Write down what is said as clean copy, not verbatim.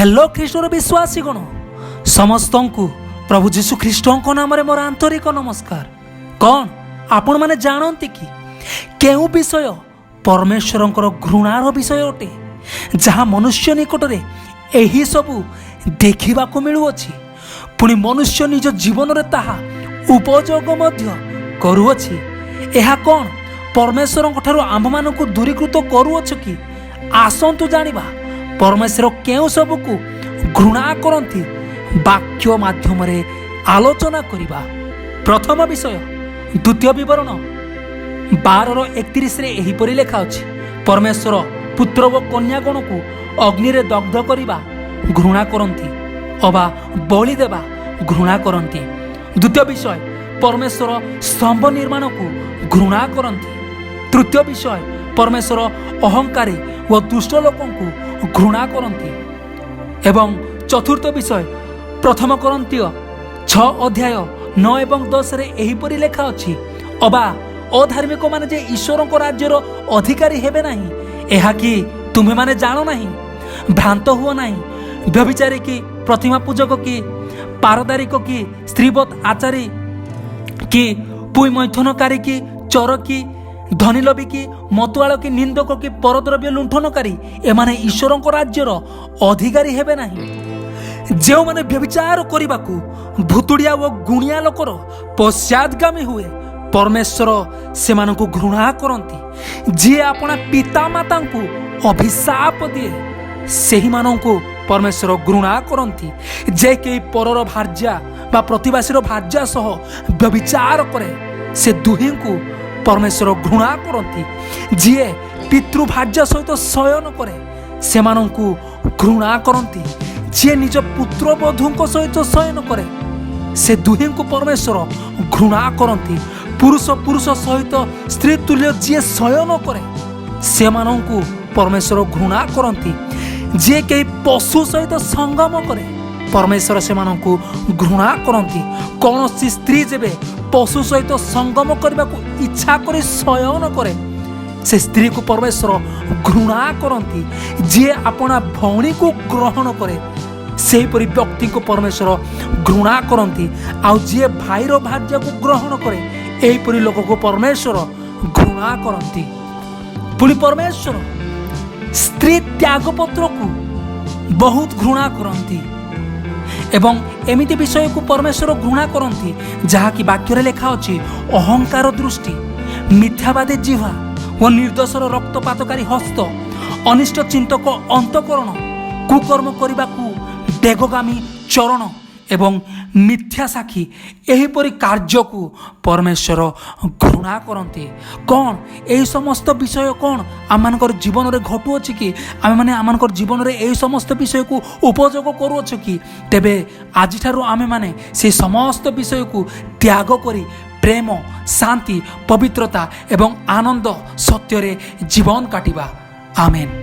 Hello ଖ୍ରୀଷ୍ଟର ବିଶ୍ୱାସୀଗଣ, ସମସ୍ତଙ୍କୁ ପ୍ରଭୁ ଯୀଶୁ ଖ୍ରୀଷ୍ଟଙ୍କ ନାମରେ ମୋର ଆନ୍ତରିକ ନମସ୍କାର। କ'ଣ ଆପଣମାନେ ଜାଣନ୍ତି କି, କେଉଁ ବିଷୟ ପରମେଶ୍ୱରଙ୍କର ଘୃଣାର ବିଷୟ ଅଟେ, ଯାହା ମନୁଷ୍ୟ ନିକଟରେ ଏହି ସବୁ ଦେଖିବାକୁ ମିଳୁଅଛି, ପୁଣି ମନୁଷ୍ୟ ନିଜ ଜୀବନରେ ତାହା ଉପଯୋଗ ମଧ୍ୟ କରୁଅଛି? ଏହା କ'ଣ ପରମେଶ୍ୱରଙ୍କ ଠାରୁ ଆମ୍ଭମାନଙ୍କୁ ଦୂରୀକୃତ କରୁଅଛ କି? ଆସନ୍ତୁ ଜାଣିବା ପରମେଶ୍ୱର କେଉଁ ସବୁକୁ ଘୃଣା କରନ୍ତି। ବାକ୍ୟ ମାଧ୍ୟମରେ ଆଲୋଚନା କରିବା। ପ୍ରଥମ ବିଷୟ, ଦ୍ୱିତୀୟ ବିବରଣ 12ର 31ରେ ଏହିପରି ଲେଖା ଅଛି, ପରମେଶ୍ୱର ପୁତ୍ର ଓ କନ୍ୟାଗଣକୁ ଅଗ୍ନିରେ ଦଗ୍ଧ କରିବା ଘୃଣା କରନ୍ତି ଅବା ବଳି ଦେବା ଘୃଣା କରନ୍ତି। ଦ୍ୱିତୀୟ ବିଷୟ, ପରମେଶ୍ୱର ସ୍ତମ୍ଭ ନିର୍ମାଣକୁ ଘୃଣା କରନ୍ତି। ତୃତୀୟ ବିଷୟ, ପରମେଶ୍ୱର ଅହଙ୍କାରୀ ଓ ଦୁଷ୍ଟ ଲୋକଙ୍କୁ ଘୃଣା କରନ୍ତି। ଏବଂ ଚତୁର୍ଥ ବିଷୟ, ପ୍ରଥମ କରିନ୍ଥୀୟ 6 ଅଧ୍ୟାୟ 9 ଏବଂ 10ରେ ଏହିପରି ଲେଖା ଅଛି, ଅବା ଅଧାର୍ମିକମାନେ ଯେ ଈଶ୍ୱରଙ୍କ ରାଜ୍ୟର ଅଧିକାରୀ ହେବେ ନାହିଁ, ଏହା କି ତୁମେମାନେ ଜାଣ ନାହିଁ? ଭ୍ରାନ୍ତ ହୁଅ ନାହିଁ। ବ୍ୟଭିଚାରୀ କି, ପ୍ରତିମା ପୂଜକ କି, ପାରଦାରିକ କି, ସ୍ତ୍ରୀବତ୍ ଆଚାରୀ କି, ପୁଂମୈଥୁନକାରୀ କି, ଚୋର କି, ଧନଲୋଭୀ କି, ମତୁଆଳ କି, ନିନ୍ଦକ କି, ପରଦ୍ରବ୍ୟ ଲୁଣ୍ଠନକାରୀ, ଏମାନେ ଈଶ୍ୱରଙ୍କ ରାଜ୍ୟର ଅଧିକାରୀ ହେବେ ନାହିଁ। ଯେଉଁମାନେ ବ୍ୟଭିଚାର କରିବାକୁ ଭୁତୁଡ଼ିଆ ଓ ଗୁଣିଆ ଲୋକର ପଶ୍ଚାଦଗାମୀ ହୁଏ, ପରମେଶ୍ୱର ସେମାନଙ୍କୁ ଘୃଣା କରନ୍ତି। ଯିଏ ଆପଣା ପିତାମାତାଙ୍କୁ ଅଭିଶାପ ଦିଏ, ସେହିମାନଙ୍କୁ ପରମେଶ୍ୱର ଘୃଣା କରନ୍ତି। ଯେ କେହି ପରର ଭାର୍ଯ୍ୟା ବା ପ୍ରତିବାସୀର ଭାର୍ଯ୍ୟା ସହ ବ୍ୟଭିଚାର କରେ, ସେ ଦୁହିଁଙ୍କୁ ପରମେଶ୍ୱର ଘୃଣା କରନ୍ତି। ଯିଏ ପିତୃଭାର୍ଯ୍ୟା ସହିତ ଶୟନ କରେ, ସେମାନଙ୍କୁ ଘୃଣା କରନ୍ତି। ଯିଏ ନିଜ ପୁତ୍ରବଧୂଙ୍କ ସହିତ ଶୟନ କରେ, ସେ ଦୁହିଁଙ୍କୁ ପରମେଶ୍ୱର ଘୃଣା କରନ୍ତି। ପୁରୁଷ ପୁରୁଷ ସହିତ ସ୍ତ୍ରୀ ତୁଲ୍ୟ ଯିଏ ଶୟନ କରେ, ସେମାନଙ୍କୁ ପରମେଶ୍ୱର ଘୃଣା କରନ୍ତି। ଯିଏ କେହି ପଶୁ ସହିତ ସଙ୍ଗମ କରେ, ପରମେଶ୍ୱର ସେମାନଙ୍କୁ ଘୃଣା କରନ୍ତି। କୌଣସି ସ୍ତ୍ରୀ ଯେବେ ପଶୁ ସହିତ ସଙ୍ଗମ କରିବାକୁ ଇଚ୍ଛା କରି ଶୟନ କରେ, ସେ ସ୍ତ୍ରୀକୁ ପରମେଶ୍ୱର ଘୃଣା କରନ୍ତି। ଯିଏ ଆପଣା ଭଉଣୀକୁ ଗ୍ରହଣ କରେ, ସେହିପରି ବ୍ୟକ୍ତିଙ୍କୁ ପରମେଶ୍ୱର ଘୃଣା କରନ୍ତି। ଆଉ ଯିଏ ଭାଇର ଭାର୍ଯ୍ୟାକୁ ଗ୍ରହଣ କରେ, ଏହିପରି ଲୋକକୁ ପରମେଶ୍ୱର ଘୃଣା କରନ୍ତି। ପୁଣି ପରମେଶ୍ୱର ସ୍ତ୍ରୀ ତ୍ୟାଗପତ୍ରକୁ ବହୁତ ଘୃଣା କରନ୍ତି ଏବଂ ଏମିତି ବିଷୟକୁ ପରମେଶ୍ୱର ଘୃଣା କରନ୍ତି, ଯାହାକି ବାକ୍ୟରେ ଲେଖା ଅଛି, ଅହଙ୍କାର ଦୃଷ୍ଟି, ମିଥ୍ୟାବାଦୀ ଜିହ୍ବା ଓ ନିର୍ଦ୍ଦୋଷର ରକ୍ତପାତକାରୀ ହସ୍ତ, ଅନିଷ୍ଟ ଚିନ୍ତକ ଅନ୍ତଃକରଣ, କୁକର୍ମ କରିବାକୁ ବେଗଗାମୀ ଚରଣ ଏବଂ ମିଥ୍ୟା ସାକ୍ଷୀ, ଏହିପରି କାର୍ଯ୍ୟକୁ ପରମେଶ୍ୱର ଘୃଣା କରନ୍ତି। କ'ଣ ଏହି ସମସ୍ତ ବିଷୟ କ'ଣ ଆମମାନଙ୍କର ଜୀବନରେ ଘଟୁଅଛି କି? ଆମେମାନେ ଆମମାନଙ୍କର ଜୀବନରେ ଏହି ସମସ୍ତ ବିଷୟକୁ ଉପଯୋଗ କରୁଅଛୁ କି? ତେବେ ଆଜିଠାରୁ ଆମେମାନେ ସେହି ସମସ୍ତ ବିଷୟକୁ ତ୍ୟାଗ କରି ପ୍ରେମ, ଶାନ୍ତି, ପବିତ୍ରତା ଏବଂ ଆନନ୍ଦ ସତ୍ୟରେ ଜୀବନ କାଟିବା। ଆମେନ୍।